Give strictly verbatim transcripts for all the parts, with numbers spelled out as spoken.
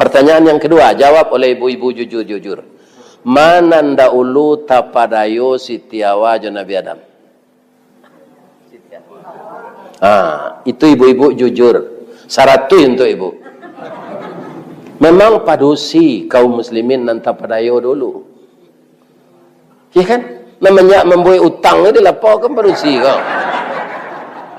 Pertanyaan yang kedua, jawab oleh ibu-ibu jujur-jujur. Ma nan daulu tapadayo Siti Hawa jo Nabi Adam? Ha, itu ibu-ibu jujur. Saratuih untuk ibu. Memang padusi kaum muslimin nan tapadayo dulu. Ya kan? Nan banyak mambuek utang tu dilaporkan padusi ko.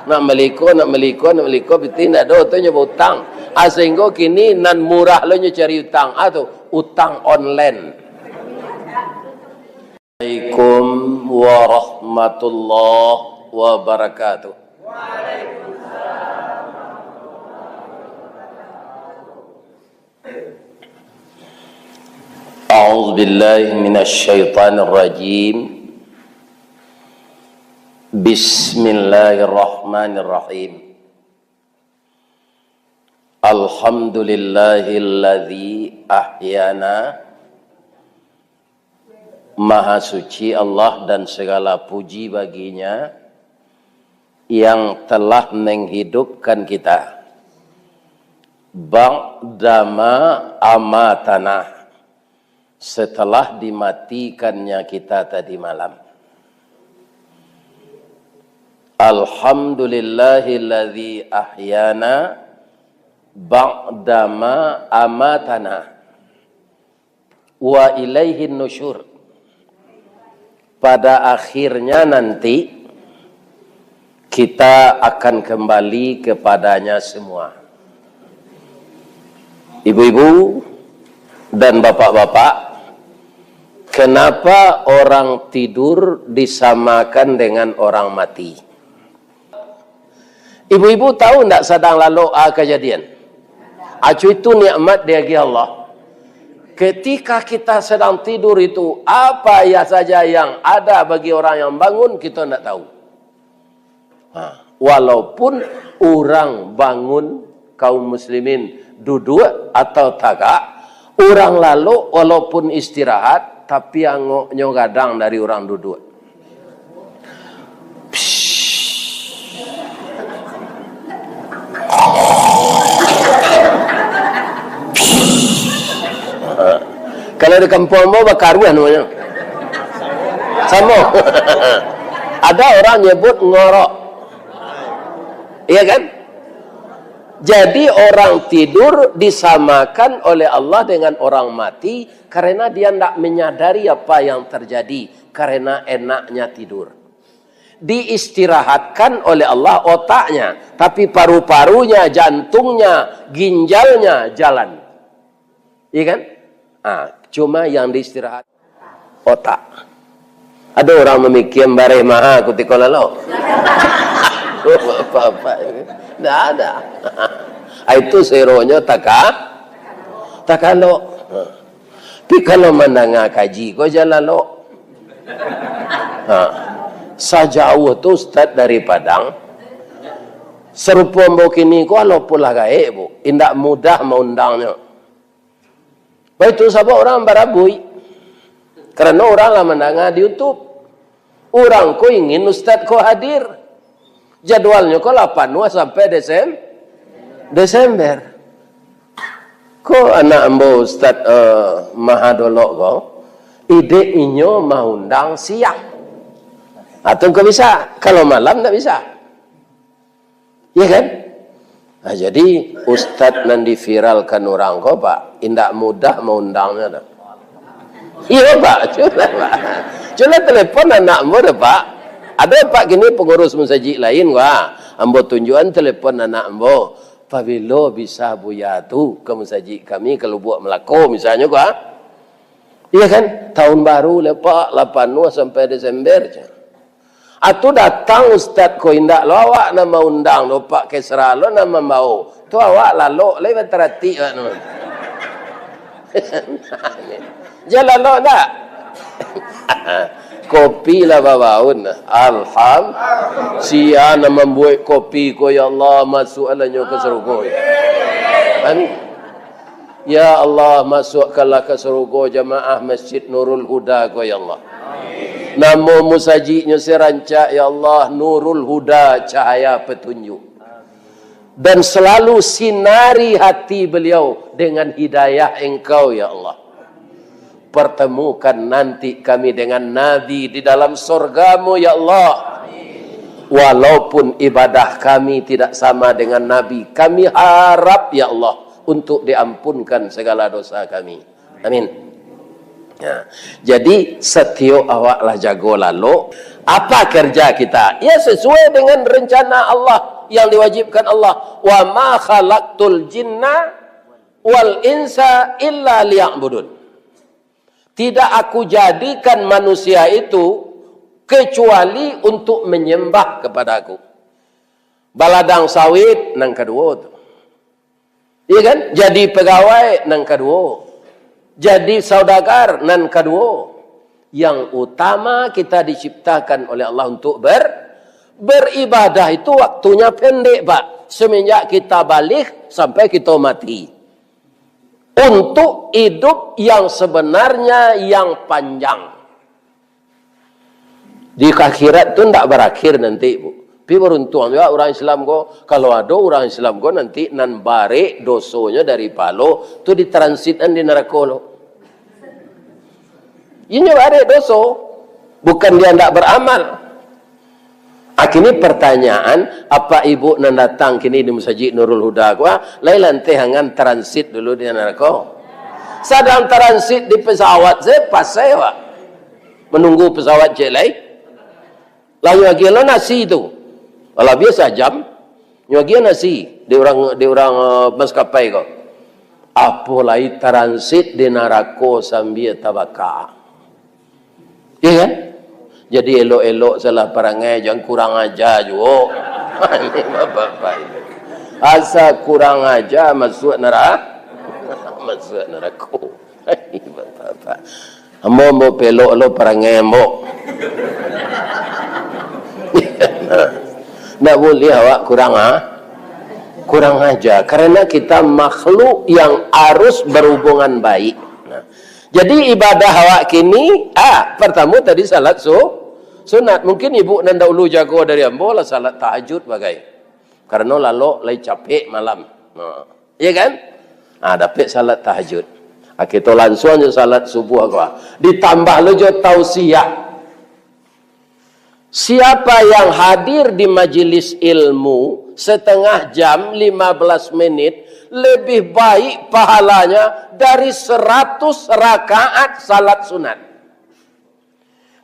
Nak mali ko, nak mali ko, nak mali ko, piti ndak ado, tu nyo bautang. Ah, sehinggo kini nan murah lo nyo cari utang. Ah, tu, utang online. Assalamualaikum warahmatullahi wabarakatuh. أعوذ بالله من الشيطان الرجيم. بسم الله الرحمن الرحيم. الحمد لله الذي أحيانا. Maha suci Allah dan segala puji bagi-Nya yang telah menghidupkan kita. Ba'dama amatana, setelah dimatikannya kita tadi malam. Alhamdulillahilladzi ahyana ba'dama amatana. Wa ilaihin nusyur. Pada akhirnya nanti, kita akan kembali kepada-Nya semua. Ibu-ibu dan bapak-bapak, kenapa orang tidur disamakan dengan orang mati? Ibu-ibu tahu ndak sadang lalok a kajadian? Acu itu nikmat diagiah Allah. Ketika kita sedang tidur itu, apa ya saja yang ada bagi orang yang bangun, kita ndak tahu. Ha, walaupun urang bangun, kaum muslimin duduak atau tagak, urang lalok walaupun istirahat, tapi angoknyo gadang dari urang duduak. Kalau di kampuang ambo, bakaruah namonyo. Samo. Ada orang nyebut ngorok. Iya kan? Jadi, orang tidur disamakan oleh Allah dengan orang mati karena dia ndak menyadari apa yang terjadi, karena enaknya tidur. Diistirahatkan oleh Allah otaknya, tapi paru-parunya, jantungnya, ginjalnya jalan. Iya kan? Ah, cuma yang diistirahat otak. Ada orang mamikia bareh maha kutiko lalok. Apa-apa. Ndak ada. Ah, itu seronyo taka, takalok. Ah. Tapi kalau mandanga kaji ko jan lalok. Ha. Sajauah tu ustaz dari Padang, sarupo ambo kini ko, walaupun lah gaek, Bu, indak mudah maundangnyo. Baitu sabab urang barabuik. Karano urang lah mandanga di YouTube. Urang ko ingin ustaz ko hadir. Jadwalnyo ko lah panuah sampai Desem-, Desember. Ko anak ambo Ustaz, eh, Maha Dolok ko, idek inyo maundang siang. Atau ko bisa, kalau malam ndak bisa. Iya kan? Nah, jadi ustaz nan diviralkan urang ko, Pak, indak mudah maundangnyo tu. Iyo, Pak. Cubolah, Pak. Cubolah telepon anak ambo tu, Pak. Ado, Pak, kini pangurus masajik lain, wah. Ambo tunjuakan telepon anak ambo. Pabilo bisa Buya tu ka masajik kami ka Lubuak Melako, misalnyo, wah. Iya kan? Tahun baru lai, Pak, lah panuah sampai Desember, cah. Atu datang ustaz ko, indak lo awak nan maundang doh, Pak, kesra lo nan mambao. Tu awak lalok lai bataratik awak tu. Jan lalok ndak? Kopi lah babaun. Alham-, sia nan mambuek kopi ko, ya Allah, masuaklah nyo ka sarugo. Amin. Ya Allah, masuakkanlah ka sarugo jamaah Masjid Nurul Huda ko, ya Allah. Namo musajiknyo se rancak, ya Allah, Nurul Huda, cahaya petunjuk. Dan selalu sinari hati beliau dengan hidayah Engkau, ya Allah. Pertemukan nanti kami dengan Nabi di dalam sorga-Mu, ya Allah. Walaupun ibadah kami tidak sama dengan Nabi, kami harap, ya Allah, untuk diampunkan segala dosa kami. Amin. Ya. Jadi, setiap awak lah jago lalok, apa kerja kita? Ya, sesuai dengan rencana Allah yang diwajibkan Allah. "Wa ma khalaqtul jinna wal insa illa liya'budun." Tidak Aku jadikan manusia itu kecuali untuk menyembah kepada Aku. Baladang sawit nan kaduo tu. Iya kan? Jadi pegawai nan kaduo. Jadi saudagar nan kaduo. Yang utama kita diciptakan oleh Allah untuk ber-, beribadah itu waktunya pendek, Pak. Semenjak kita baligh sampai kita mati. Untuk hidup yang sebenarnya yang panjang. Di akhirat tu ndak barakhir nanti, Bu. Tapi baruntuang juga urang Islam ko, kalau ado urang Islam ko nanti nan barek dosonyo dari palo, tu ditransitkan di narako lo. Inyo barek doso, bukan dia ndak beramal. Ah, kini pertanyaan, apa ibu nan datang kini di Masjid Nurul Huda ko, ah, lai lanteh angan transit dulu di narako? Sadang transit di pesawat, saya pasai, Pak. Menunggu pesawat cek lai. Lah nyo agiah lo nasi tu. Alah biasa jam, nyo agiah nasi di urang, di urang, eh, maskapai ko. Apo lai transit di narako sambia tabaka. Iya kan? Jadi elok-elok salah parangai, jangan kurang aja juo. Ini bapak-bapak ini. Asa kurang aja masuk nera-, masuk narako. Ini bapak-bapak. Ambo, ambo pelok lo parangai ambo. Ndak boleh awak kurang, ah, kurang aja. Karena kita makhluk yang harus berhubungan baik. Nah, jadi ibadah awak kini, ah, pertama tadi salat su-, sunat. Mungkin ibu nan dahulu jago dari ambo lah salat tahajud bagai. Karena lalok lai capek malam. Nah, iya kan? Ah, dapek salat tahajud. Ah, kita langsung aja salat subuh ko. Ditambah lo jo tausiah. Siapa yang hadir di majelis ilmu setengah jam, lima belas menit, lebih baik pahalanya dari seratus rakaat salat sunat.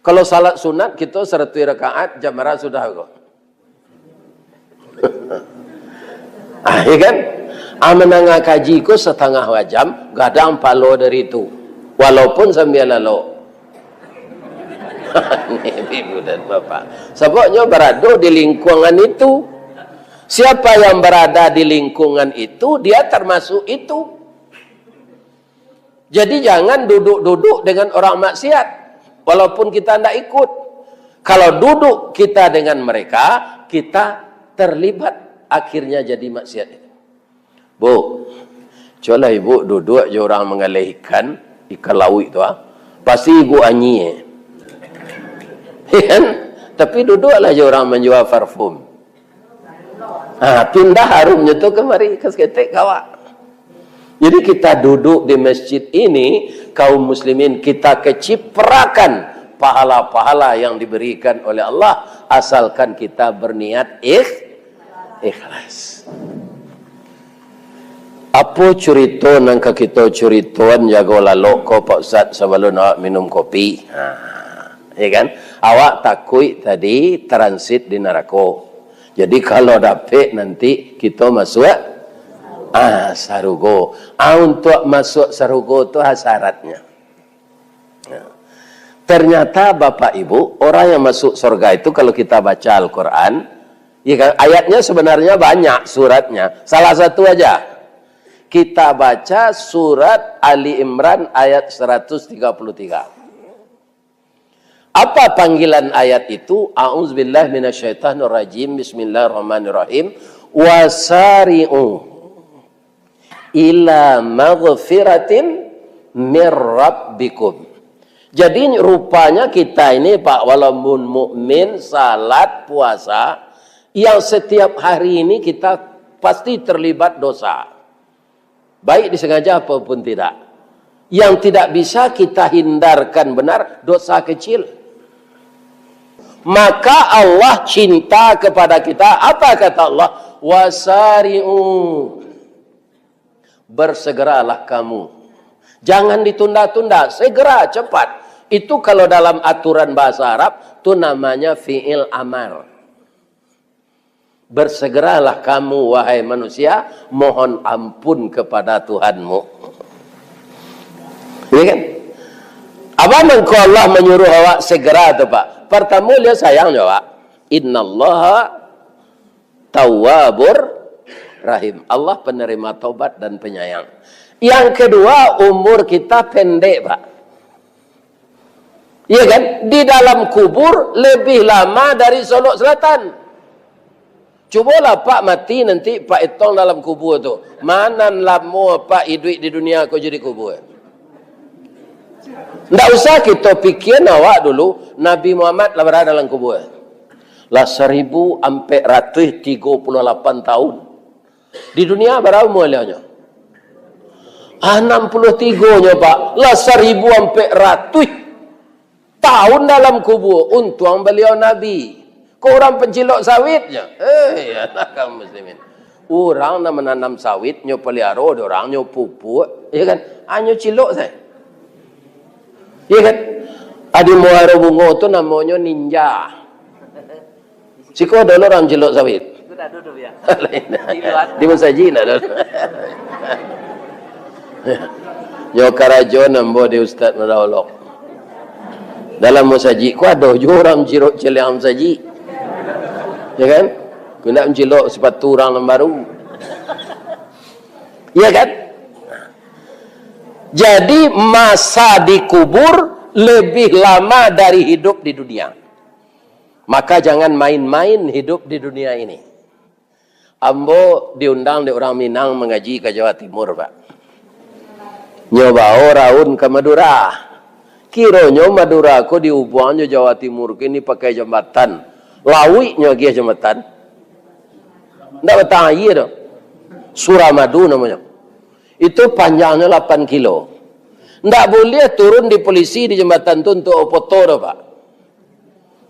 Kalau salat sunat, kita seratus rakaat, jam bara sudah ko? Ah, iya kan? Ah, mandanga kaji ko satangah jam, gadang palo dari tu. Walaupun sambia lalok. Ini ibu dan bapak. Sababnyo barado di lingkungan itu. Siapa yang berada di lingkungan itu, dia termasuk itu. Jadi jangan duduk-duduk dengan orang maksiat, walaupun kita ndak ikut. Kalau duduk kita dengan mereka, kita terlibat, akhirnya jadi maksiat. Bu, cubolah ibu duduk jo urang manggaleh ikan, ikan lauik tu, ah. Pasti ibu anyia. Kan? Tapi duduklah jo urang manjua parfum. Ha, pindah harumnyo tu kamari, ka saketek ka awak. Jadi kita duduk di masjid ini, kaum muslimin, kita keciprakan pahala-pahala yang diberikan oleh Allah, asalkan kita berniat ikh-, ikhlas. Apo curito nan ka kito curitoan jago lalok ko, Pak Ustaz, sabalun awak minum kopi? Ha, ya kan? Awak takuik tadi transit di narako. Jadi, kalau dapek nanti kito masuak, ah, sarugo. Ah, untuak masuak sarugo tu, ah, syaratnya. Ya. Ternyata, Bapak Ibu, orang yang masuk surga itu, kalau kita baca Al-Quran, ya kan, ayatnya sebenarnya banyak, suratnya. Salah satu aja. Kita baca surat Ali Imran ayat seratus tiga puluh tiga. Apa panggilan ayat itu? A'udzubillahi minasyaitonirrajim. Bismillahirrahmanirrahim. Wasari'u ila maghfiratin mir rabbikum. Jadi, rupanya kita ini, Pak, walaupun mukmin, salat, puasa, yang setiap hari ini kita pasti terlibat dosa. Baik disengaja ataupun tidak. Yang tidak bisa kita hindarkan benar, dosa kecil. Maka Allah cinta kepada kita. Apa kata Allah? "Wasari'u." Bersegeralah kamu. Jangan ditunda-tunda, segera, cepat. Itu kalau dalam aturan bahasa Arab, tu namanya fi'il amar. "Bersegeralah kamu, wahai manusia, mohon ampun kepada Tuhanmu." Ya kan? Apa mangko Allah manyuruh awak segera tu, Pak? Pertama, dia sayang jo awak. "Innallaha tawwabur rahim." Allah penerima taubat dan penyayang. Yang kedua, umur kita pendek, Pak. Iya kan? Di dalam kubur lebih lama dari Solok Selatan. Cubolah Pak mati nanti, Pak etong dalam kubur tu. Manan lamo Pak iduik di dunia ko jadi kubur. Ndak usah kito pikian awak dulu, Nabi Muhammad lah barada dalam kubur. Lah saribu ampek ratuih tigo puluah lapan tahun. Di dunia bara umur baliaunyo? Anam puluah tigo nyo, Pak. Lah saribu ampek ratuih tahun dalam kubur. Untuang baliau Nabi. Ko urang pancilok sawitnyo. Eh, anak kaum muslimin. Urang nan mananam sawit, nyo paliaro, dek urang nyo pupuk, ya kan? Hanyo cilok sajo. Ya kan? Adi muaro bungo tu namonyo ninja. Siko ado lo urang cilok sawit. Itu dah duduk ya. Lain. Di luar. Di masajik ndak ado. Nyo karajo nambo di Ustaz Madaolok. Dalam masajik ko ado juo urang cilok ciliang masajik. Ya kan? Ko ndak mancilok sepatu urang nan baru. Ya kan? Jadi masa di kubur lebih lama dari hidup di dunia. Maka jangan main-main hidup di dunia ini. Ambo diundang dek urang Minang mangaji ka Jawa Timur, Pak. Nyo bao raun ka Madura. Kironyo Madura ko diubuang jo Jawa Timur ko ini pakai jambatan. Lauik nyo agiah jambatan. Ndak batang aia doh. Suramadu namonyo. Itu panjangnyo lapan kilo. Ndak buliah turun di polisi di jambatan tu untuak foto doh, Pak.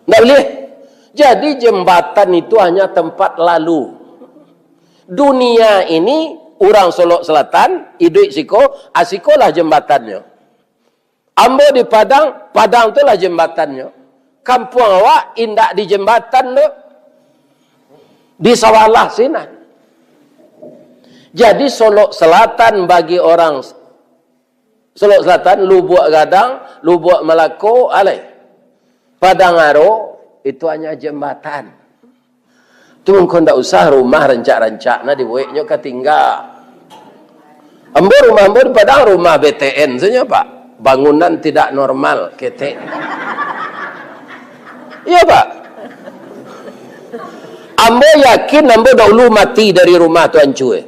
Ndak buliah. Jadi, jambatan itu hanya tempat lalu. Dunia ini, urang Solok Selatan, iduik siko, ah, sikolah jambatannyo. Ambo di Padang, Padang tu lah jambatannyo. Kampuang awak indak di jambatan tu. Di Sawalah sinan. Jadi, Solok Selatan bagi orang Solok Selatan, Lubuak Gadang, Lubuak Malako, alai. Padang Aro, itu hanya jambatan. Tu mangko ndak usah rumah rancak-rancak nah dibueknyo ka tingga. Ambo rumah ambo di Padang rumah B T N sajo, Pak. Bangunan tidak normal, ketek. Iya, Pak. Ambo yakin ambo dahulu mati dari rumah tu ancua.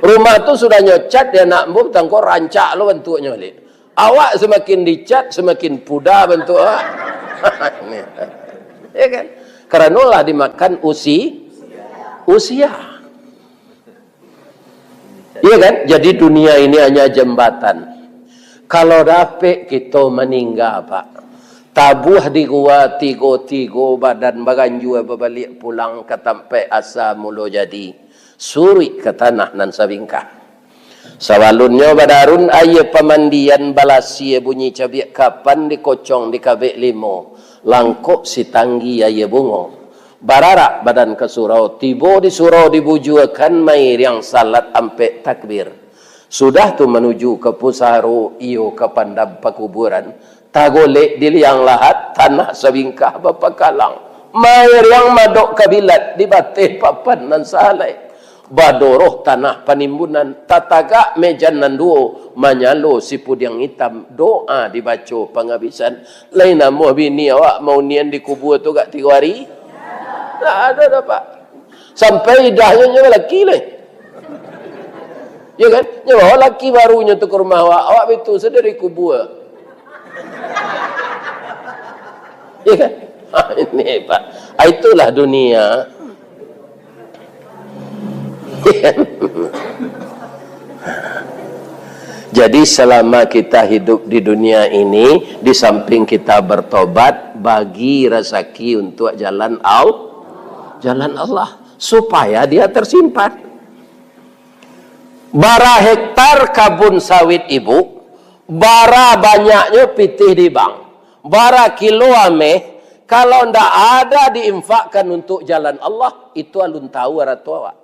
Rumah tu sudah nyo cat di anak ambo, tangko rancak lo bantuaknyo baliak. Awak samakin dicat, samakin puda bantuak awak. Ya kan? Karano lah dimakan usi-, usia. Iya kan? Jadi dunia ini hanya jambatan. Kalau dapek kito maningga, Pak, tabuah di gua tigo-tigo badan baganjua babaliak pulang ka tampek asa mulo jadi, suruik ka tanah nan sabingkah. Sabalunnyo badarun aia pamandian, balasia bunyi cabiak kapan, dikocong dikabek limo, langkok sitanggi aia bungo. Bararak badan ka surau, tibo di surau dibujuakan, mairiang salat ampek takbir. Sudah tu manuju ka pusaro, iyo ka pandam pakuburan. Tagolek di liang lahat, tanah sabingkah bapakalang. Mairiang madok kabilat di bateh papan nan sahalai. Badoroh tanah panimbunan, tatagak mejan nan duo, manyalo sipudiang itam, doa dibaco pangabisan. Lai namuah bini awak maunian di kubua tu agak tigo ari? Ndak ado doh, Pak. Sampai idahnyo nyo laki lai. Ya kan? Nyo bawa laki barunyo tu ka rumah awak, awak bitu sadari kubua. Ya kan? Ah, ini, Pak. Ah, itulah dunia. Jadi, selama kita hidup di dunia ini, di samping kita bertobat, bagi rasaki untuk jalan Al-, jalan Allah, supaya dia tersimpan. Bara hektar kabun sawit ibu, bara banyaknyo pitih di bank, bara kilo ameh, kalau ndak ada diinfakkan untuk jalan Allah, itu alun tahu arato awak.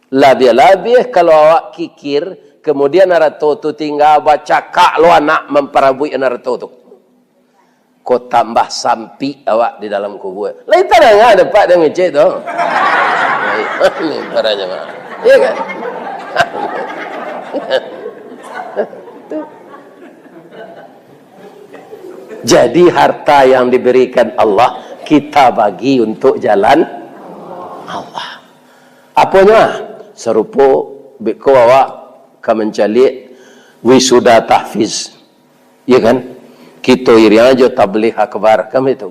Labiah-labiah kalau awak kikir, kemudian arato tu tingga, bacakak lo anak mamparabuik arato tu. Ko tambah sampik awak di dalam kubua. Lai tadanga dek Pak dek ngecek tu. Ni para jamaah. Iya kan? Tu. Jadi, harta yang diberikan Allah, kita bagi untuk jalan Allah. Aponyo, ah? Sarupo beko awak ka mancaliak wisuda tahfiz. Iya kan? Kito iriang aja tabligh akbar, kan begitu?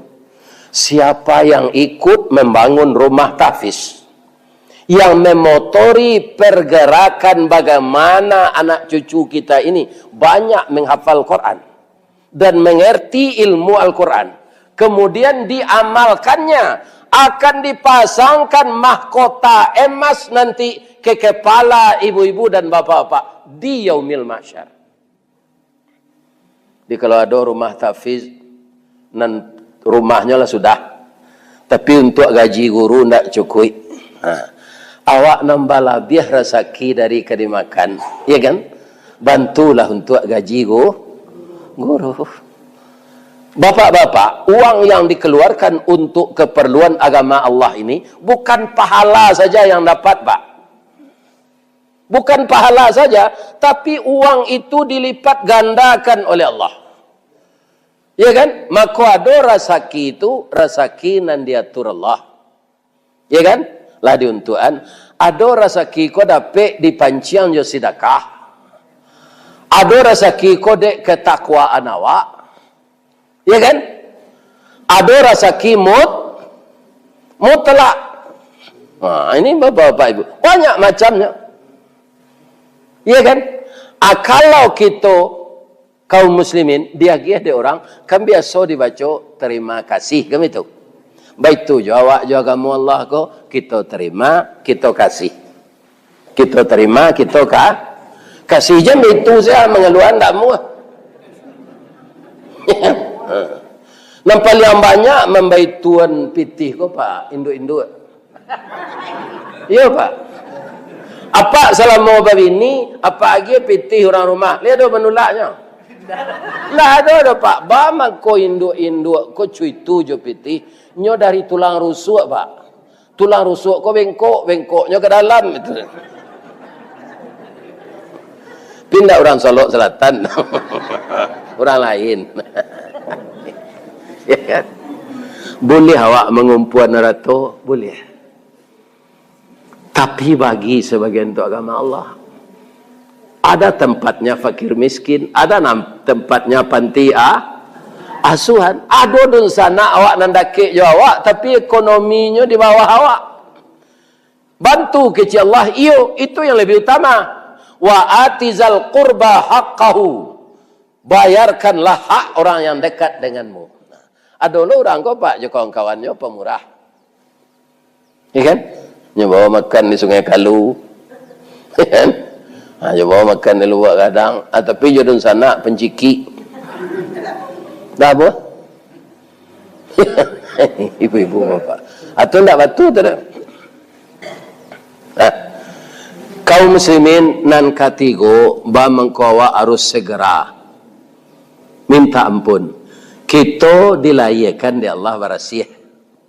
Siapa yang ikut membangun rumah tahfiz, yang memotori pergerakan bagaimana anak cucu kita ini banyak menghafal Quran dan mengerti ilmu Al-Quran, kemudian diamalkannya, akan dipasangkan mahkota emas nanti ke kepala ibu-ibu dan bapak-bapak di Yaumil Mahsyar. Jadi, kalau ado rumah tahfiz, nan rumahnyo lah sudah, tapi untuak gaji guru ndak cukuik. Ha. Awak nambah labiah rasaki dari ka dimakan, iya kan? Bantulah untuak gaji gu-, guru. Bapak-bapak, uang yang dikeluarkan untuk keperluan agama Allah ini bukan pahala saja yang dapat, Pak. Bukan pahala saja, tapi uang itu dilipat gandakan oleh Allah. Ya kan? Mako ado rasaki itu, rasaki nan diatur Allah. Ya kan? Lah diuntukan. Ado rasaki ko dapek dipanciang jo sidakah. Ado rasaki ko dek ketakwaan awak. Ya kan? Ado rasaki mut-, mutlak. Nah, ini bapak-bapak ibu. Banyak macamnya. Ya kan? Ah, kalau kito kaum muslimin diagiah dek orang, kan biaso dibaco terima kasih, kan itu? Baitu jo awak jo agamo Allah ko, kito terima, kito kasih. Kito terima, kito ka-, kasih. Jan baitu sajo mangaluan ndak amuah. Nan paliang banyak mambaituan pitih ko, Pak, induak-induak. Iyo, Pak. Apak salamo babini, apak agiah pitih urang rumah. Lai ado manulaknyo? Ndak ado doh, Pak. Ba mangko induak-induak ko cuitu jo pitih. Nyo dari tulang rusuak, Pak. Tulang rusuak ko bengkok, bengkoknyo ka dalam itu. Pindah urang Solok Selatan. Urang lain. Ya kan? Buliah awak mangumpuan arato? Buliah. Tapi bagi sabagian tu agama Allah. Ada tempatnya fakir miskin, ada nam-, tempatnya panti a-, asuhan. Ado dunsanak awak nan dakek jo awak, tapi ekonominyo di bawah awak. Bantu kecil Allah, iyo, itu yang lebih utama. Wa atizal qurba haqqahu. Bayarkanlah hak orang yang dekat denganmu. Nah, ado lo urang ko, Pak, jo kawan-kawannyo pemurah. Ya kan? Nyo bawa makan di Sungai Kalu. Ya kan? Ha, nyo bawa makan di Lubuak Gadang. Ah, tapi jo dunsanak pancikik. Dah apa? Ibu-ibu, bapak. Atau ndak batu tu dah. Nah, kaum muslimin nan katigo, ba mangko awak harus segera minta ampun. Kito dilahiakan dek Allah barasiah.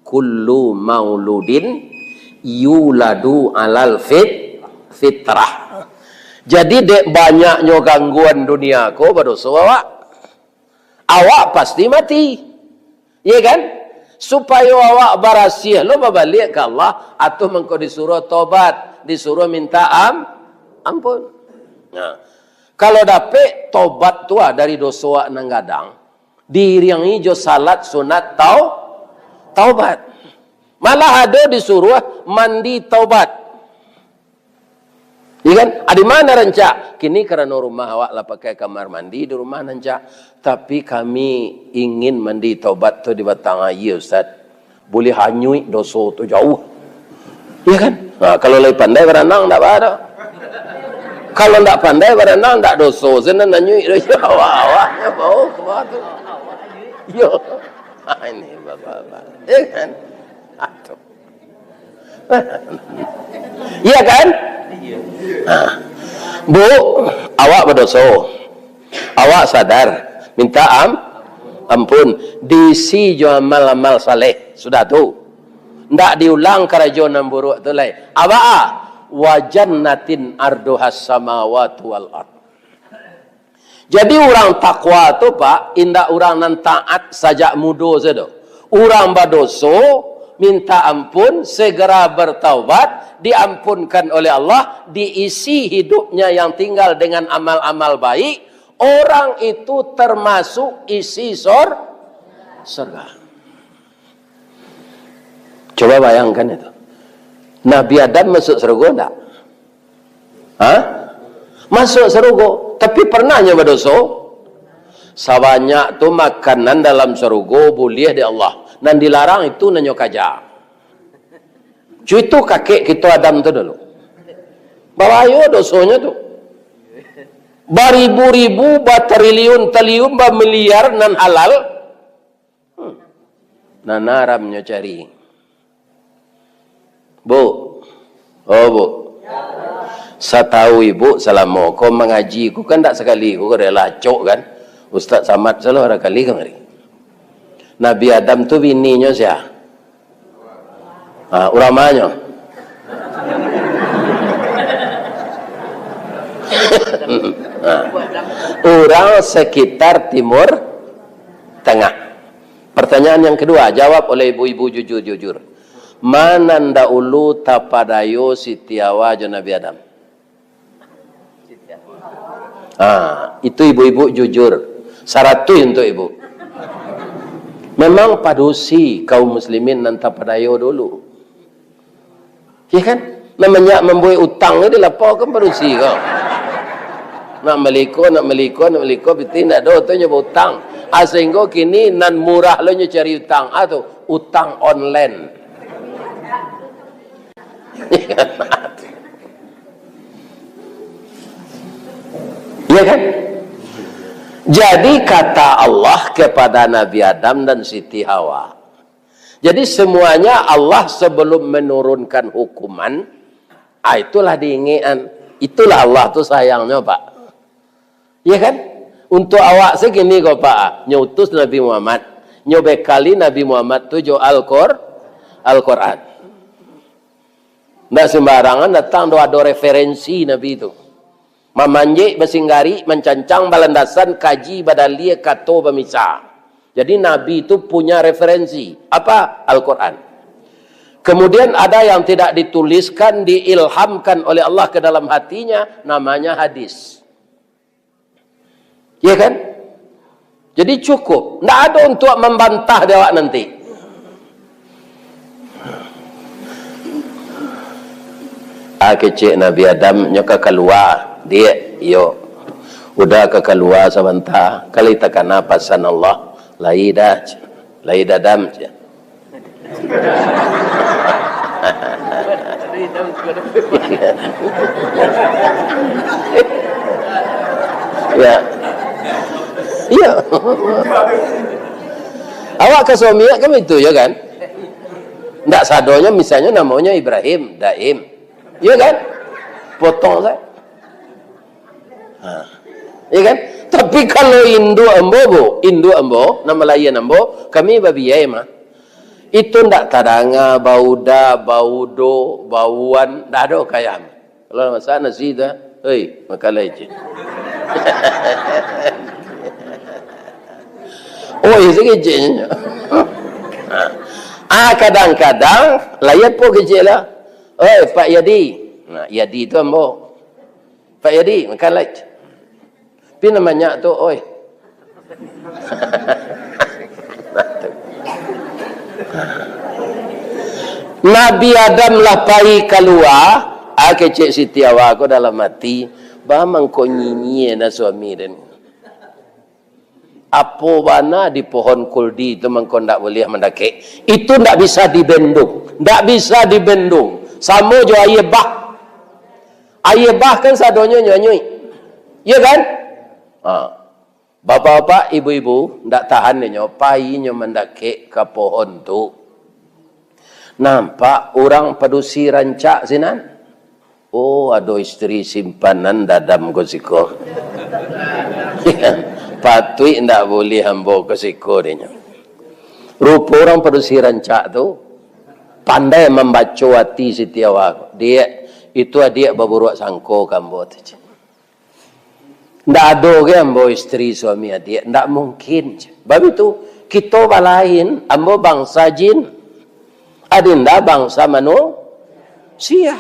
Kullu mauludin yuladu alal fit-, fitrah. Jadi, dek banyaknyo gangguan dunia ko, badoso awak. Awak pasti mati. Iya kan? Supayo awak barasiah lo babaliak ka Allah, atau mangko disuruh tobat, disuruh minta am-, ampun. Nah, kalau dapek tobat tu, ah, dari doso awak nan gadang, diiringi jo salat sunat tau-, taubat. Malah ado disuruh mandi taubat. Iya kan? Ah, di mana rancak? Kini karano rumah awak lah pakai kamar mandi, di rumah rancak. Tapi kami ingin mandi taubat tu di batang aia, Ustaz. Buliah anyuik doso tu jauah. Iya kan? Ha, kalau lai pandai baranang, ndak baa doh. Kalau ndak pandai baranang, ndak doso. Sinan anyuik doso. Awak-awaknyo bau keluar tu. Yo. Ha, ini bapak-bapak. Iya kan? Aduh. Iya kan? Nah, Bu, awak badoso. Awak sadar, minta am-, ampun. Diisi jo amal-amal saleh. Sudah tu. Ndak diulang karajo nan buruak tu lai. Apa? Wa jannatin arduhas samawati wal ard. Jadi, urang takwa tu, Pak, indak urang nan taat sajak mudo sajo. Urang badoso, minta ampun, segera bertaubat, diampunkan oleh Allah, diisi hidupnya yang tinggal dengan amal-amal baik, orang itu termasuk isi sor-, sorga. Coba bayangkan itu. Nabi Adam masuk sorga ndak? Ha? Masuk sarugo, tapi pernah nyo badoso? Sabanyak tu makanan dalam sarugo buliah dek Allah. Nan dilarang itu nan nyo kaja. Cuito kakek kito Adam tu dulu. Babayo dosonyo tu. Baribu-ribu, batriliun-triliun, bamiliar nan halal. Hmm. Nan haram nyo cari. Bu. Oh, Bu. Satau Ibu, salamo ko mangaji ko kan dak sakali ko, ko lah acok kan. Ustaz Samad salah bara kali kamari. Nabi Adam tu bininyo sia? Ha, urang manyo? Ha. Urang sekitar Timur Tengah. Pertanyaan yang kedua, jawab oleh ibu-ibu jujur-jujur. Ma nan daulu tapadayo Siti Hawa jo Nabi Adam? Ah, itu ibu-ibu jujur. Saratuih untuk ibu. Memang padusi kaum muslimin nan tapadayo dulu. Iya kan? Namanya mambuek utang ni dilaporkan padusi ko. Nak maliko, nak maliko, nak maliko, piti nak do tu nyo utang. Ah, sehingga kini nan murah lo nyo cari utang. Ah, tu, utang online. Iya kan? Jadi kata Allah kepada Nabi Adam dan Siti Hawa. Jadi semuanya Allah sebelum menurunkan hukuman, ah, itulah diingekan. Itulah Allah tu sayangnya, Pak. Iya kan? Untuk awak segini ko, Pak, nyo utus Nabi Muhammad, nyo bekali Nabi Muhammad tu jo Al-Qur-, Al-Quran. Ndak sembarangan datang do, ado referensi Nabi tu. Mamanjek, basinggari, mancancang, balandasan, kaji, badalia, kato, bamisa. Jadi Nabi tu punya referensi. Apa? Al-Quran. Kemudian ada yang tidak dituliskan, diilhamkan oleh Allah ke dalam hatinya, namanya hadis. Iya kan? Jadi cukup. Ndak ado untuak mambantah di awak nanti. Ah, kecek Nabi Adam nyo ka kalua, Diak, iyo. Uda ka kalua sabanta, kali takana pasan Allah, lai dah, lai dah Adam, cek. Ya. Iya. Awak ka suami kan itu, ya kan? Ndak sadonyo, misalnyo namonyo Ibrahim, Daim. Iya kan? Potong saja. Ha. Iya kan? Tapi kalau induak ambo, Bu, induak ambo, nan malahian ambo, kami babiai mah. Itu ndak tadanga bauda, baudo, bauan, ndak ado kayam. Kalau masak nasi tu, "Hei, makan lai, cik." Oi, sakeceknyo. Ah, kadang-kadang, layan po kecek lah. "Oi, Pak Yadi." Nah, Yadi tu ambo. "Pak Yadi, makan lai." Pi nan banyak tu, oi. Nabi Adam lah pai kalua, Kecek Siti Hawa ko dalam ati, "Ba mangko nyinyia na suami den. Apo bana di pohon kuldi tu mangko ndak buliah mandakek?" Itu ndak bisa dibendung, ndak bisa dibendung. Samo jo aia bah. Aia bah kan sadonyo nyo anyuik. Iya kan? Ha. Bapak-bapak, ibu-ibu, ndak tahan inyo, pai inyo mandakek ka pohon tu. Nampak urang padusi rancak sinan. Oh, ado isteri simpanan dadam ko siko. Patuik ndak buliah ambo ko siko, dinyo. Rupo urang padusi rancak tu pandai mambaco ati Siti Hawa. "Diak, itu adiak baburuak sangko ka ambo tu, cek. Ndak ado ge ambo isteri suami adiak, ndak mungkin." Babitu, kito balain, ambo bangsa jin, adinda bangsa manusia.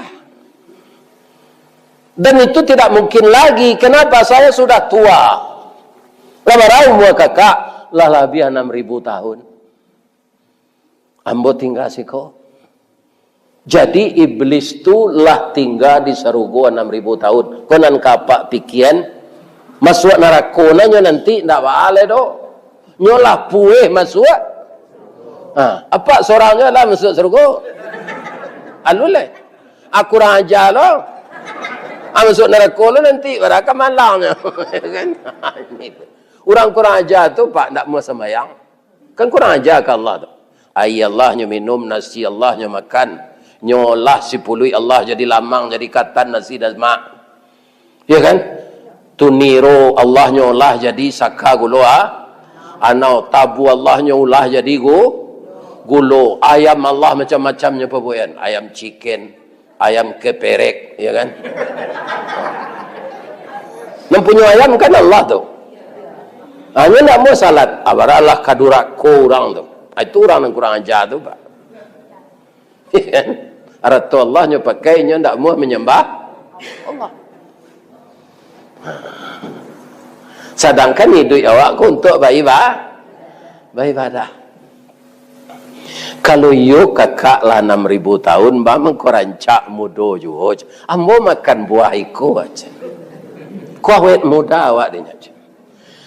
Dan itu tidak mungkin lagi. Kenapa? Saya sudah tua. Lah bara umua kakak? Lah labiah enam ribu tahun. Ambo tingga siko. Jadi, iblis tu lah tingga di sarugo anam ribu tahun. Ko nan ka apak pikian, masuak narako nah nyo nanti, ndak baa lai doh. Nyo lah pueh masuak. Ha, apak sorang nyo lah masuak sarugo. Alun lai. Ah, kurang aja lo. Ah, masuak narako lo nanti, bara ka malang nyo. Kan? Urang kurang aja tu, Pak, ndak mau sambayang. Kan kurang aja ka Allah tu. Aia Allah nyo minum, nasi Allah nyo makan. Nyo olah sipuluik Allah jadi lamang, jadi katan, nasi dan mak. Ya kan? Tu niro Allah nyo olah jadi saka gulo, ah. Anau tabu Allah nyo olah jadi gu-, gulo. Ayam Allah macam-macam nyo pabuekan. Ayam chicken, ayam keperek, ya kan? Nan punyo ayam kan Allah tu. Hanyo ndak mau salat, abaralah ka durako urang tu. Ah, itu urang nan kurang aja tu, Pak. Arato Allah nyo pakai, nyo ndak mau menyembah Allah. Sadangkan iduik awak ko untuak baiba-, baibadah. Kalau iyo kakak lah anam ribu tahun, ba mangko rancak mudo juo. Ambo makan buah iko aja. Ko awet muda awak dinyo.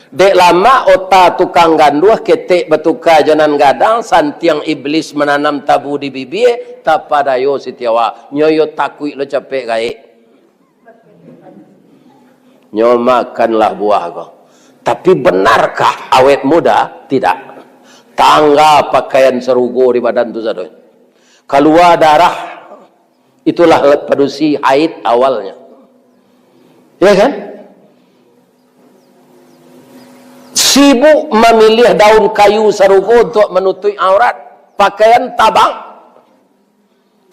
Dek lamak ota tukang ganduah, ketek batuka jo nan gadang, santiang iblis mananam tabu di bibia, tapadayo Siti Hawa. Nyo iyo takuik lo capek gaek. Nyo makanlah buah ko. Tapi benarkah awet muda? Tidak. Tangga pakaian sarugo di badan tu sadonyo. Kalua darah, itulah padusi haid awalnya. Ya kan? Sibuk mamiliah daun kayu sarugo untuak manutuik aurat. Pakaian tabang.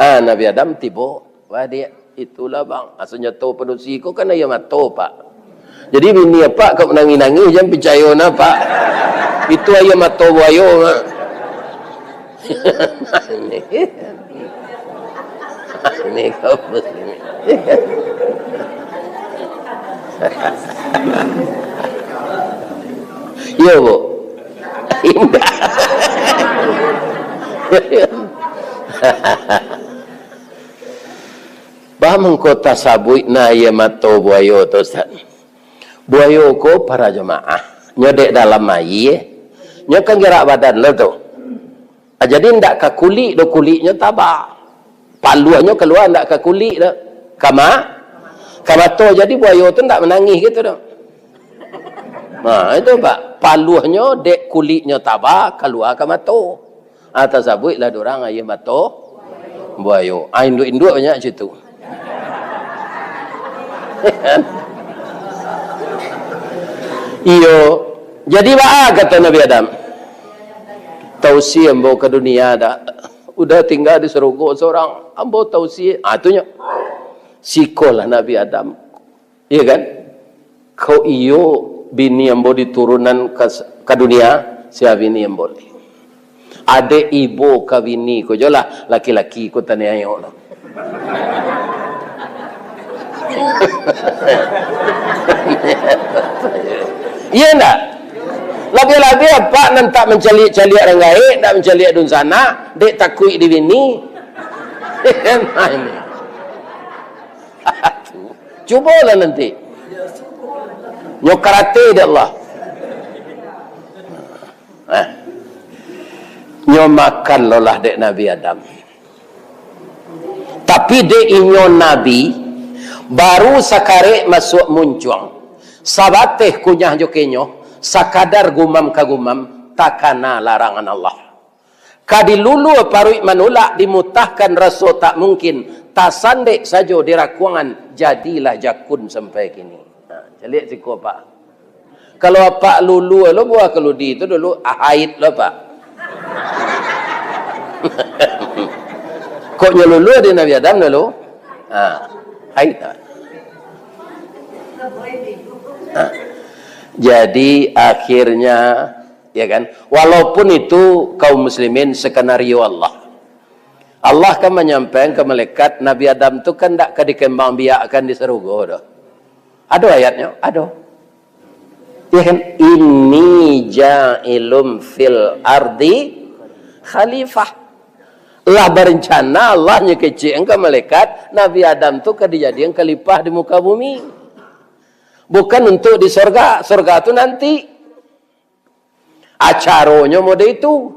Ah, Nabi Adam tibo, "Wah, diak, itulah, Bang. Asa nyato padusi ko kan aia mato, Pak. Jadi, bini apak kok manangih-nangih, jan picayo nah, Pak. Itu aia mato buayo, Mak." Ini kau pusing. Iyo, Bu. Indak. Ba mangko tasabuik nah aia mato buayo tu, Ustaz. Buayo ko para jamaah, nyo dek dalam aia, nyo kan gerak badan lo tu. Ah, jadi ndak ka kulik do, kuliknyo taba. Paluahnyo kalua ndak ka kulik do. Ka ma-, ka mato. Jadi buayo tu ndak manangih gitu do. Nah, itu, Pak. Paluahnyo dek kuliknyo taba, kalua ka mato. Ah, tasabuiklah durang aia mato buayo. Ah, induak-induak banyak situ. Iyo. Jadi, baa kato Nabi Adam? Tausia ambo ka dunia dak? Udah tingga di sarugo sorang. Ambo tausia. Ah, tu nyo. Sikolah Nabi Adam. Iya kan? Kok iyo bini ambo diturunan ka, ka dunia, sia bini ambo ni. Adek ibo ka bini ko jo lah, laki-laki ko taniayo lo. Iya ndak? Labiah-labiah apak nan tak mancaliak-caliak rang gaek, tak mancaliak dunsanak, dek takuik di bini. Nah, ini. Cubolah nanti. Nyo karate dek Allah. Nah. Nyo makan lo lah dek Nabi Adam. Tapi dek inyo Nabi, baru sakarek masuak muncuang, sabateh kunyah jo kenyo, sakadar gumam ka gumam, takana larangan Allah. Ka dilulua paruik manulak, dimutahkan raso tak mungkin, tasandek sajo di rakuangan, jadilah jakun sampai kini. Nah, caliak siko, Pak. Kalau apak lulua lo buah kaludi tu dulu, ah, haid lo, Pak. Kok nyo lulua di Nabi Adam dulu? Ha, haid, Pak. Ha. Jadi, akhirnya, ya kan, walaupun itu kaum muslimin skenario Allah. Allah kan manyampaikan ka malaikat, Nabi Adam tu kan ndak ka dikembangbiakkan di sarugo doh. Ado ayatnyo? Ado. Ya kan? "Inni ja'ilun fil ardi khalifah." Lah barencana Allah nyekecek ka malaikat, Nabi Adam tu ka dijadikan khalifah di muka bumi. Bukan untuk di sorga, sorga tu nanti. Acaronyo mode itu.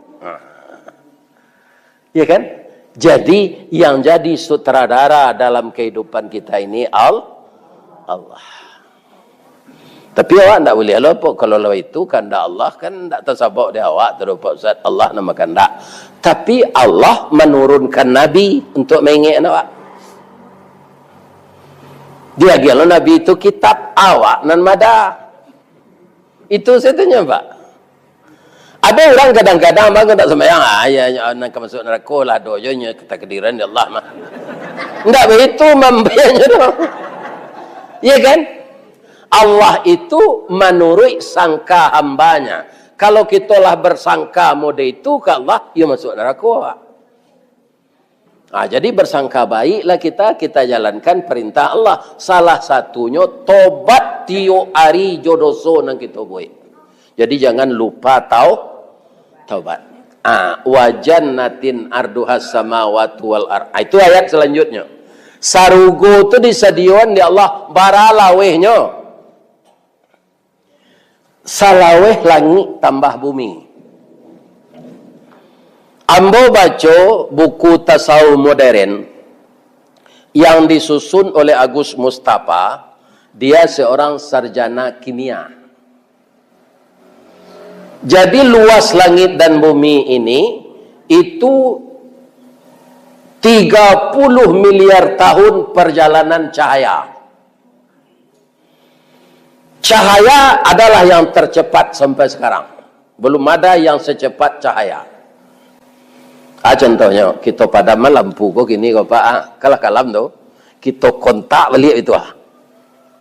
Ya kan? Jadi, yang jadi sutradara dalam kehidupan kita ini Al-, Allah. Tapi awak ndak buliah lo, Pak. Kalau lah itu kandak Allah, kan ndak tasabok di awak tu, Pak Ustaz. Allah nan bakandak. Tapi Allah manurunkan Nabi untuk maingekkan awak. Diagiah lo Nabi itu kitab, awak nan mada. Itu satunyo, Pak. Ado urang kadang-kadang bangun tak sambayang, ah, ya, ya, nan ka masuk narako lah, ado jo nyo katakdiran di Allah mah. Ndak baitu mambayanya tu. Ya kan? Allah itu manuruik sangka hambanya. Kalau kito lah bersangka mode itu ka Allah, yo masuk narako. Ah, jadi bersangka baiklah kita, kita jalankan perintah Allah. Salah satunyo tobat tiok ari jo doso nan kito buek. Jadi jangan lupa tau-, taubat. Ah, "Wa jannatin arduhas samawati wal ar-," ah, itu ayat selanjutnya. Sarugo tu disadioan di Allah bara lawehnyo. Salaweh langik tambah bumi. Ambo baco buku tasawuf modern yang disusun oleh Agus Mustafa, dia seorang sarjana kimia. Jadi luas langit dan bumi ini itu tiga puluh miliar tahun perjalanan cahaya. Cahaya adalah yang tercepat sampai sekarang. Belum ada yang secepat cahaya. Ah, contohnyo, kito padamkan lampu ko kini ko, Pak, ah, kalah kalam tu. Kito kontak baliak itu, ah.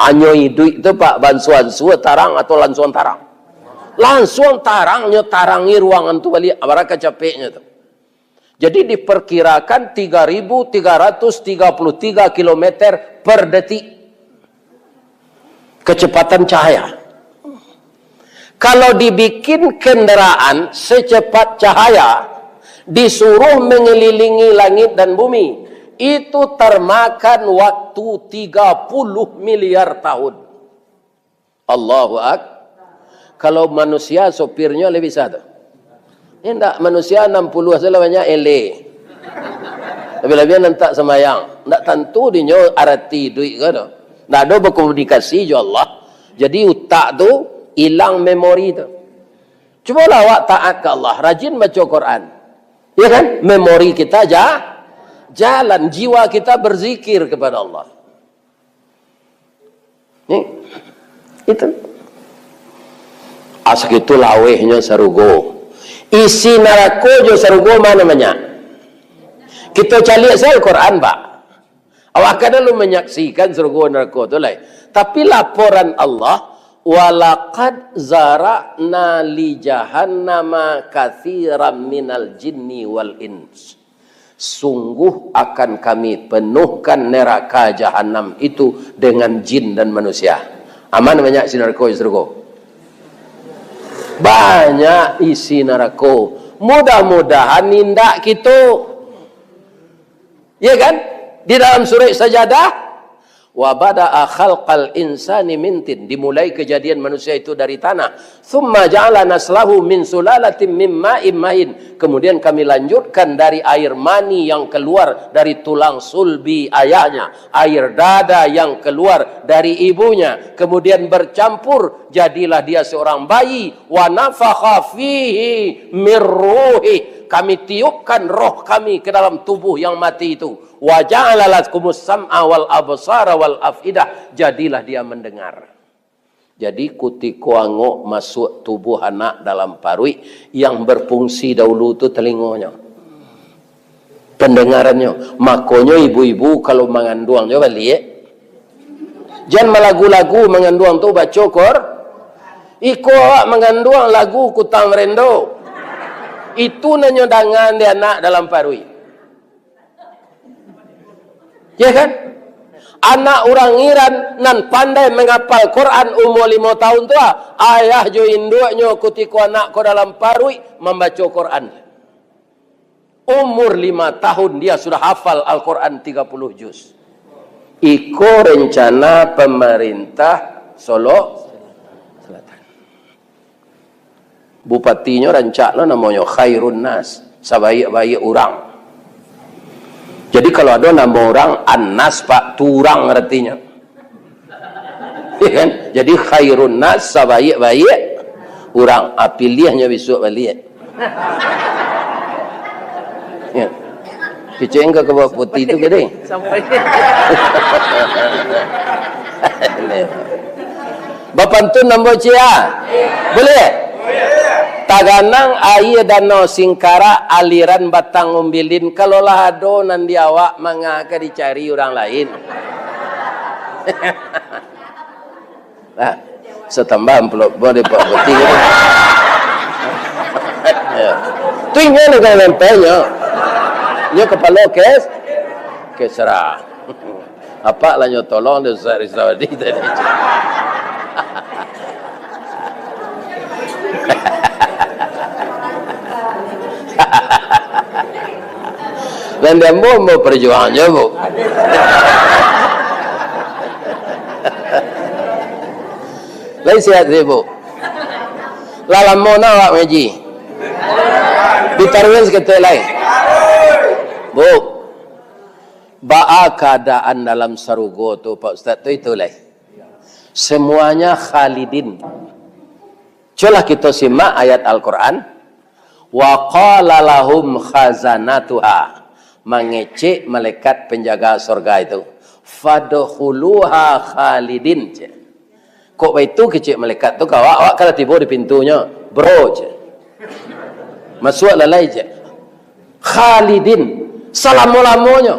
Anyo iduik tu, Pak, bansuan-suan tarang atau lansuang tarang? Lansuang tarang, nyo tarangi ruangan tu baliak, bara kacapeknyo tu. Jadi diperkirakan tiga ribu tiga ratus tiga puluh tiga kilometer per detik. Kecepatan cahaya. Kalau dibikin kendaraan secepat cahaya, disuruh mengelilingi langit dan bumi, itu termakan waktu tiga puluh miliar tahun. Allahu Ak-, kalau manusia, sopirnyo lai bisa tu. Indak, manusia anam puluah salah banyak eleh. Labiah-labiah nan tak sambayang. Ndak tantu dinyo arati iduik ko tu. Ndak ado berkomunikasi jo Allah. Jadi utak tu ilang memori tu. Cubolah awak taat ka Allah, rajin baco Quran. Ya kan? Memori kita ja-, jalan, jiwa kita berzikir kepada Allah. Ni, itu. Asakitu lawehnyo sarugo. Isi narako jo sarugo ma nan banyak? Kito caliak sajo Al-Quran, Pak. Awak kan lalu manyaksikan sarugo narako tu lai. Tapi laporan Allah, "Walaqad zara'na li jahannama katsiran minal jinni wal ins." Sungguh akan Kami penuhkan neraka Jahanam itu dengan jin dan manusia. Aman banyak si narako di sarugo? Banyak isi narako. Mudah-mudahan indak kito. Ya kan? Di dalam surah Sajadah, Wa bada'a khalqal insani min tin. Dimulai kejadian manusia itu dari tanah. Tsumma ja'ala naslahu min sulalatin min ma'in mahin. Kemudian kami lanjutkan dari air mani yang keluar dari tulang sulbi ayahnya, air dada yang keluar dari ibunya, kemudian bercampur, jadilah dia seorang bayi. Wa nafakha fihi mir ruhi. Kami tiupkan roh kami ke dalam tubuh yang mati itu. Wa ja'ala lakumus sam'a wal absara wal af'idah. Jadilah dia mendengar. Jadi, kutiko angok masuak tubuh anak dalam paruik, yang berfungsi dahulu tu telingonyo, pendengarannyo. Makonyo ibu-ibu kalau manganduang jo baliak, jan malagu-lagu manganduang tu, baco Qur-, iko awak manganduang lagu Kutang Rendo. Itu nanyo dangan di anak dalam paruik. Ya kan? Anak urang Iran nan pandai mangapal Quran umua limo tahun tu, ah, ayah jo induaknyo kutiko anak ko dalam paruik mambaco Quran. Umur lima tahun dia sudah hafal Al-Quran tiga puluh juz. Iko rencana pamarintah Solok Selatan. Bupatinyo rancak lo namonyo Khairun Nas, sabaiak-baiak urang. Jadi, kalau ado namo urang Anas, Pak, tu urang aratinyo. Ya kan? Jadi, Khairun Nas, sabaiak-baiak urang. Ah, piliahnyo bisuak baliak. Ya. Kicek ka bawah putih tu, gede. Sampai. Bapantun ambo cia. Buliah? Taganang aia Danau Singkarak, aliran Batang Umbilin, kalau lah ado nan di awak, manga ka dicari urang lain. Nah, satambah amplop bo dek Pak Bupati. Ya. Tu inyo nan ka nempelnyo. Inyo kapalo kes, kesra. Apak lah nyo tolong dek Ustaz Rizawadi tadi. Nan di ambo, ambo perjuangan juo, Bu. Lai sehat, Bu? Lah lamo nah awak mangaji? Ditaruihan saketek lai. Bu, baa kaadaan dalam sarugo tu, Pak Ustaz, tu itu lai. Semuanya khalidin. Cubolah kito simak ayat Al-Quran. "Wa qala lahum khazanatuha," mangecek malaikat penjaga sorga itu, "fadkhuluha khalidin," cek. Kok baitu kecek malaikat tu ka awak, awak ka lah tibo di pintunyo, "Bro," cek. "Masuaklah lai," cek. "Khalidin," salamo-lamonyo.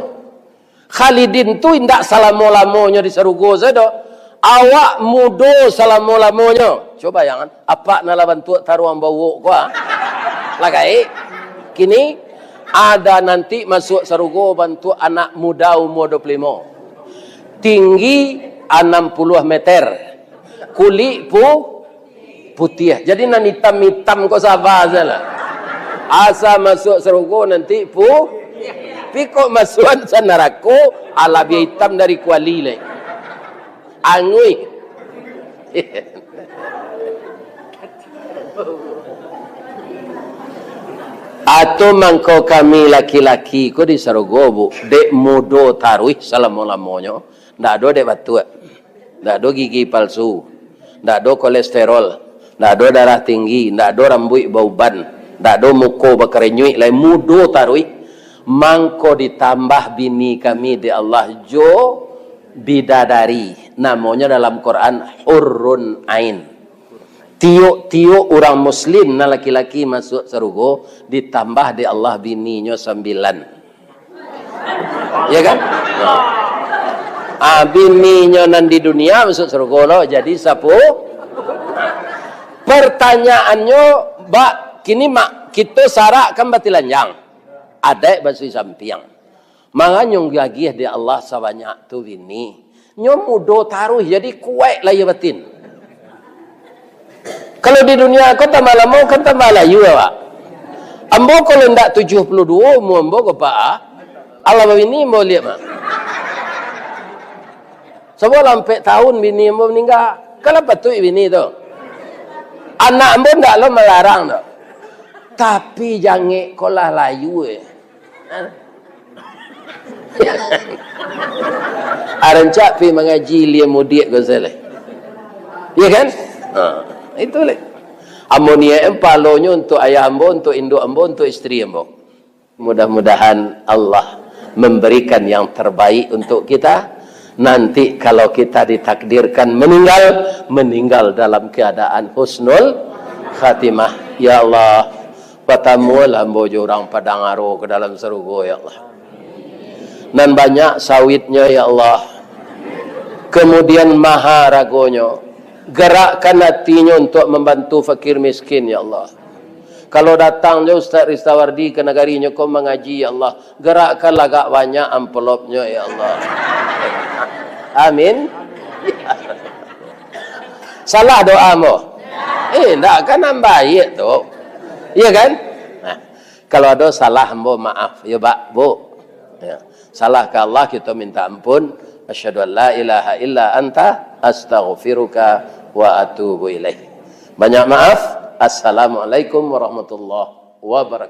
Khalidin tu indak salamo-lamonyo di sarugo sajo doh. Awak mudo salamo-lamonyo. Cubo bayangkan, apak nan lah bantuak taruang bauak ko, ah. Lah gaek. Kini, ada nanti masuak sarugo bantuak anak muda umua dua puluh limo. Tinggi anam puluah meter. Kulik pu-, putiah. Jadi nan itam-itam ko saba sajolah. Asa masuak sarugo nanti pu-, pi kok masuak sa narako, ah, labiah itam dari kuali lai. Anguih. Atau mangko kami laki-laki ko di sarugo, Bu, dek mudo taruih salamo-lamonyo, ndak ado dek batuak. Ndak ado gigi palsu, ndak ado kolesterol, ndak ado darah tinggi, ndak ado rambuik bauban, ndak ado muko bakarenyuik lai, mudo taruih. Mangko ditambah bini kami dek Allah jo bidadari, namonyo dalam Quran hurrun ain. Tiok-tiok urang muslim nan laki-laki masuak sarugo, ditambah dek Allah bininyo sambilan. Ya kan? Nah. Ah, bininyo nan di dunia masuak sarugo lo, jadi sapu-, pertanyaannyo, bak, kini mak, kito sarak kan batilanjang. Adaik basui sampiang. Manganyong gagiah di Allah sabanyak tu bini. Nyo mudo taruih, jadi kuaik lahia batin. Kalau di dunia ko tambah lamo, kan tambah layu awak. Ambo kalau ndak tujuah puluah duo umua ambo ko, Pak, ah. Alah babini ambo liak, Mak. Sabab lah ampek tahun bini ambo maningga. Kan lah patuik bini tu. Anak ambo ndak lo malarang tu. Tapi jangek ko lah layu, eh. Arancak pi mangaji ilia mudiak ko salah. Iya kan? Ha, itu leh. Ambo niaik palonyo untuk ayah ambo, untuk induk ambo, untuk isteri ambo. Mudah-mudahan Allah memberikan yang terbaik untuk kita. Nanti kalau kita ditakdirkan meninggal, meninggal dalam keadaan husnul khatimah. Ya Allah, patamulah ambo jo urang Padang Aro ka dalam sarugo, ya Allah. Nan banyak sawitnyo, ya Allah. Kemudian maha haragonyo. Gerakkan hatinyo untuk membantu fakir miskin, ya Allah. Kalau datang jo Ustaz Ristawardi ka nagarinyo ko mangaji, ya Allah, gerakkanlah agak banyak amplopnyo, ya Allah. Amin. Salah doa ambo? Eh, ndak kan, nan baiak tu. Iya kan? Nah, kalau ado salah ambo, maaf. Yo, Pak, Bu. Ya. Salah ka Allah, kita minta ampun. Asyhadu an la ilaha illa anta, astaghfiruka wa atubu ilaik. Banyak maaf. Assalamualaikum warahmatullahi wabarakatuh.